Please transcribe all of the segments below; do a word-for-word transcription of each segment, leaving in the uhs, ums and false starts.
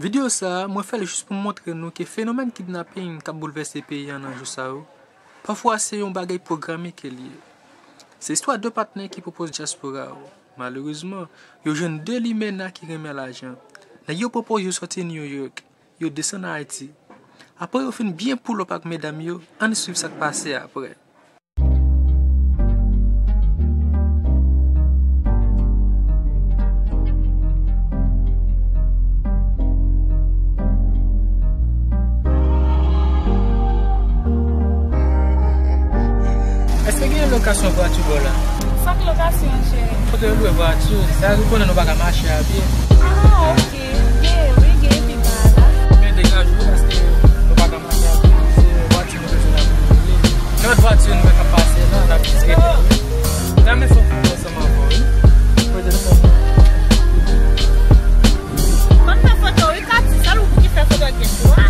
Videyo sa a, mwen fè l jis pou m montre nou ke fenomèn kidnaping k ap boulvèse peyi an nan jou sa yo, pafwa se yon bagay pwograme ke l ye. Se istwa de patnè ki pwopoze dyaspora yo. Malerezman, yo jwenn de limena ki renmen lajan. Nèg yo pwopoze yo sòti New York, yo desann Ayiti. Apre yo fin byen pull up ak medam yo, ann swiv sa k pase apre. Èske gen lokasyon vwati bò la? Fòk lokasyon, cheri. Kote yo lwe vwati? Sa nou konnen nou pa ka mache a pye. Ah, ok. Gen, wi, gen epi ba la. Men degaje w paske nou pa ka mache a pye. Se vwati nou bezwen la pou nou rele. Nan vwati nou wè k ap pase la, n ap diskite. Dam, men fòk nou ansanm avè w, wi. Mwen fè foto, wi, Katy, sèl ou pou ki fè foto ak Genco a.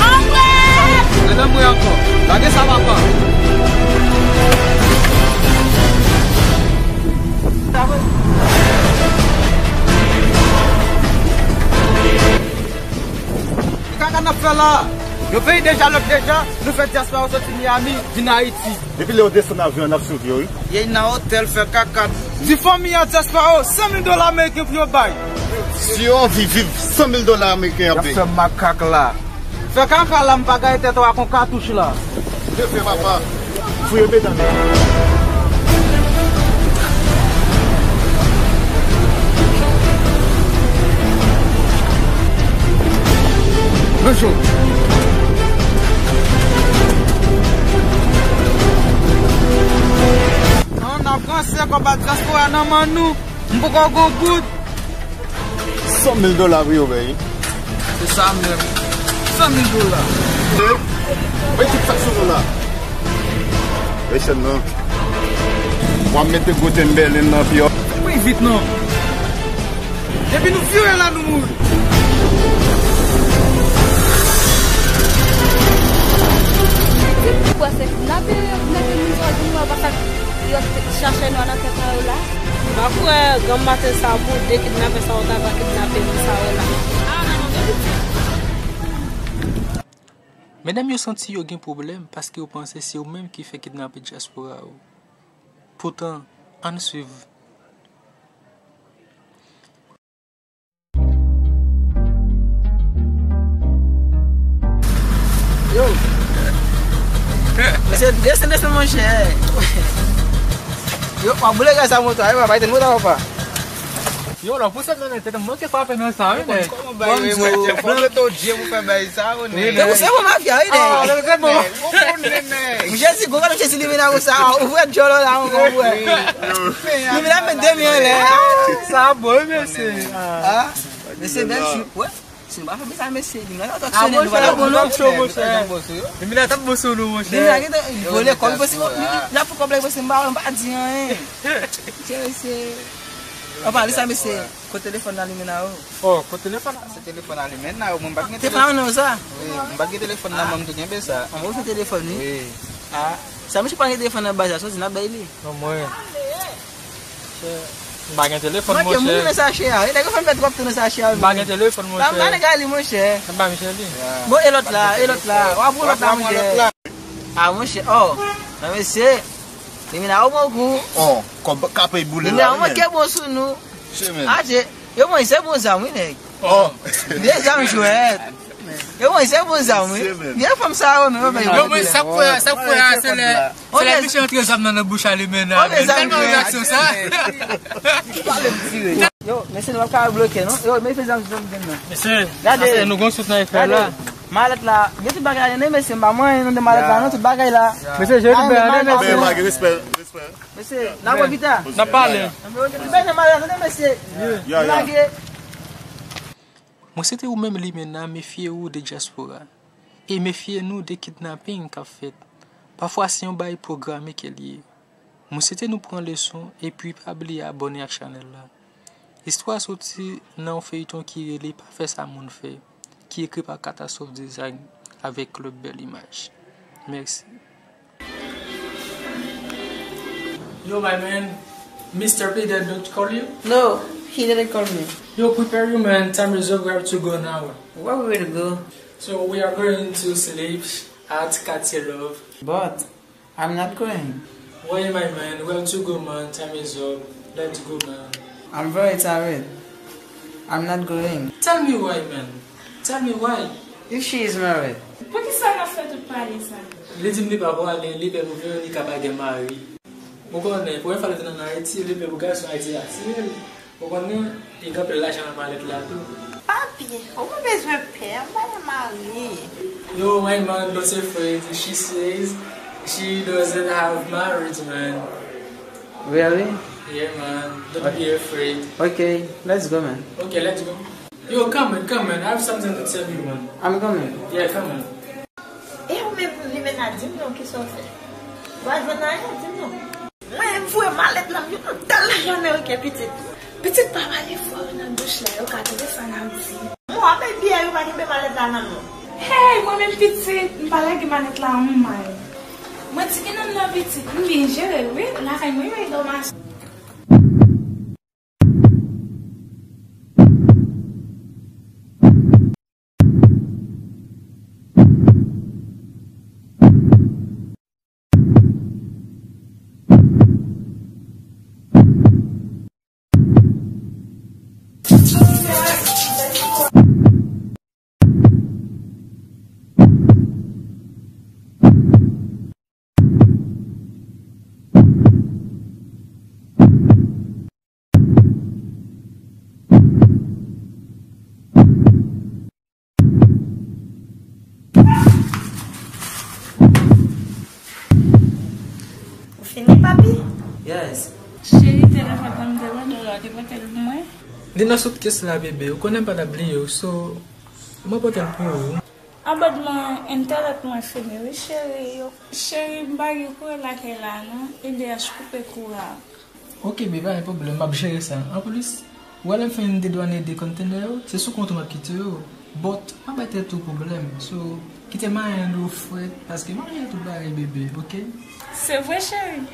Anmwey! Gade anmwey ankò. Lage sa papa. Ki kaka n ap fè la? Yo veye deja lòt deja, nou fè dyaspora yo soti Miami, vin Ayiti. Depi lè yo desann avyon an, n ap swiv yo, wi. Ye nan otèl fè kaka. Di fanmi an dyaspora yo, san mil dola ameriken pou yo bay. Si yo anvi viv, san mil dola ameriken y ap peye. Y ap fè makak la. Fè kaka la, m pa gaye tèt ou ak yon katouch la. Byen fè, papa. Fouye medam yo. Bonjou. An, n ap ranse kòb a dyaspora nan men nou. M poko gon goud. San mil dola pou yo bay. Se sa menm. San mil dola. Mwen tout sa sou nou la. Rechèn nan. W ap mete gwo tembèlen nan pye w. Mwen vit non. Depi nou vire la, nou mouri. Ou kwè se kidnape yo kidnape moun sa yo, di nou pa sa yo chache nou nan tèt a yo la? M pa kwè granm maten sa pou de kidnapè sa yo ta va kidnape moun sa yo la. Medam yo santi yo gen pwoblèm paske yo panse se yo menm ki fè kidnape dyaspora yo. Poutan, ann swiv. Yo. Mesye, desann, desann, monchè. Yo, w ap boule gaz a moto a, wi, papa, etenn moto a, papa. Yo, lò, pou sa nan tèt, mwen ke frape nan sa, wi, nèg. Kòman bay, wi, monchè, fò mete w dye pou fè bay sa, wi, nèg. Nèg, ou se bon mafya, wi, nèg. Ah, nèg, se bon. Ou konnen, nèg. Monchè, si gwo gade, monchè, si limena konsa, ou vre djòlò la, ou konprann. Limena met de men anlè. Sa bon, wi, mesye. Ah. Mesye, bèl chou. Wè. Si nou pa fè sa, mesye, nou la tòksyone, nou pa la bon non. Li vin la tap boso nou, monchè. Li vin la gentan vole kòb, li panse li la pou kòb la, li panse m pa wè, m pa di anyen. Mesye, mesye. Anpa de sa, mesye, kote telefòn nan limen la, o. Oh, kote telefòn nan? Se telefòn nan limen la, o, mwen m pa t gen telefòn. Telefòn nan sa? Wi, m pa t gen telefòn nan, mwen m te genbe sa. An, ou fè telefòn, wi? Wi. Ah, sa mesye pa gen telefòn nan baz la, soti n ap bay li. Non, mwen. M pa gen telefòn, monchè. Manke moun nan sachè a. E nèg yo fè m fè twòp tan nan sachè a. M pa gen telefòn, monchè. Ba m ba nèg la li, monchè. Ba misye li. Bon, e lòt la, e lòt la. W ap pran lòt la, monchè. Ah, monchè, oh. Nan mesye. Limena, ou bon kou. Oh, kòb kapay boule la. Limena, ou manke bon sou nou. Adje. Yo, mwen, se bon zam, wi, nèg. Oh. Vye zam jwèt. Yo, mwen, se bon zam, wi. Vye fanm sa yo, men, yo, men. Yo, mwen, sa k fè, sa k fè a, se lè, se lè misye antre zam nan nan bouch a limena. Tèlman reyaksyon sa. Yo, mesye, nou p ap ka bloke, non? Yo, men fè zam, zam, zam, non. Mesye, gade. Afè nou gon souf nan efè la. Malèt la. Gen tout bagay la, non, mesye, m pa manyen nan de malèt la, non, tout bagay la. Mesye, je tout bagay la, mesye. Respè. Mesye, n ap wè pita. N ap pale. Mesye, nou bezwen mare, tande, mesye. Lage. Mwen swete ou menm limena mefye ou de dyaspora. E mefye nou de kidnaping k ap fèt. Pafwa se yon bagay pwograme ke l ye. Mwen swete nou pran leson epi pa bliye abòne ak chanèl la. Istwa soti nan yon feyton ki rele Pa Fè Sa Moun Fè, ki ekri pa Catastrophe Design avèk Club Belle Image. Mèsi. Yo, my man, Mister P did not call you? No, he didn't call me. Yo, prepare you, man. Time is up. We have to go now. Where we gonna go? So we are going to sleep at Katy Love. But I'm not going. Why, my man? We have to go, man. Time is up. Let's go, man. I'm very tired. I'm not going. Tell me why, man. Tell me why. If she is married. Poukisa n ap fè tout pale sa? Li di m li pa prale, li pè pou Veronica pa gen mari. Ou konnen, premye fwa li te nan Ayiti, li pè pou gason Ayiti atire l. Ou konnen, li gen anpil lajan nan malèt la tou. Papi, ou pa bezwen pè, m pa gen mari. Yo, my man, don't say afraid. She says she doesn't have marriage, man. Really? Yeah, man. Don't be afraid. Okay, let's go, man. Okay, let's go. Yo, come, man, come, man. I have something to tell you, man. I'm coming. Yeah, come, man. E ou menm, limena, di m non, kisa w fè? Ou al jwenn anyen, di m non. Mwen, m voye malèt la, m jwenn yon dal lajan ameriken, pitit. Pitit, pa pale fò yo nan douch la, yo ka tande sa n ap di. Mwen, apèl byè, yo pa kenbe malèt la nan men w. Hey, mwen menm pitit, m pa lage malèt la anmay. Mwen di gen nonm nan pitit, m byen jere l, wi. Lakay mwen, yo e dòmi. Ou fini, papi? Yes. Cheri, telefòn nan m te mande w la, ou te pote l pou mwen? Li nan soutkes la, bebe. Ou konnen m pa t ap bliye w, so, mwen pote l pou ou. Abònman entènèt mwen fini, wi, cheri. Yo, cheri, m pa gen kouran lakay la, non. E D H koupe kouran. Ok, bebe, pa gen pwoblèm, m ap jere sa. Anplis, ou wè lè m fin dedwanye de konntenè yo, se sou kont ou m ap kite yo. But, pa bay tèt ou pwoblèm. So, kite maryaj nou frèt, paske maryaj tout bagay, bebe, ok? Se vre, cheri.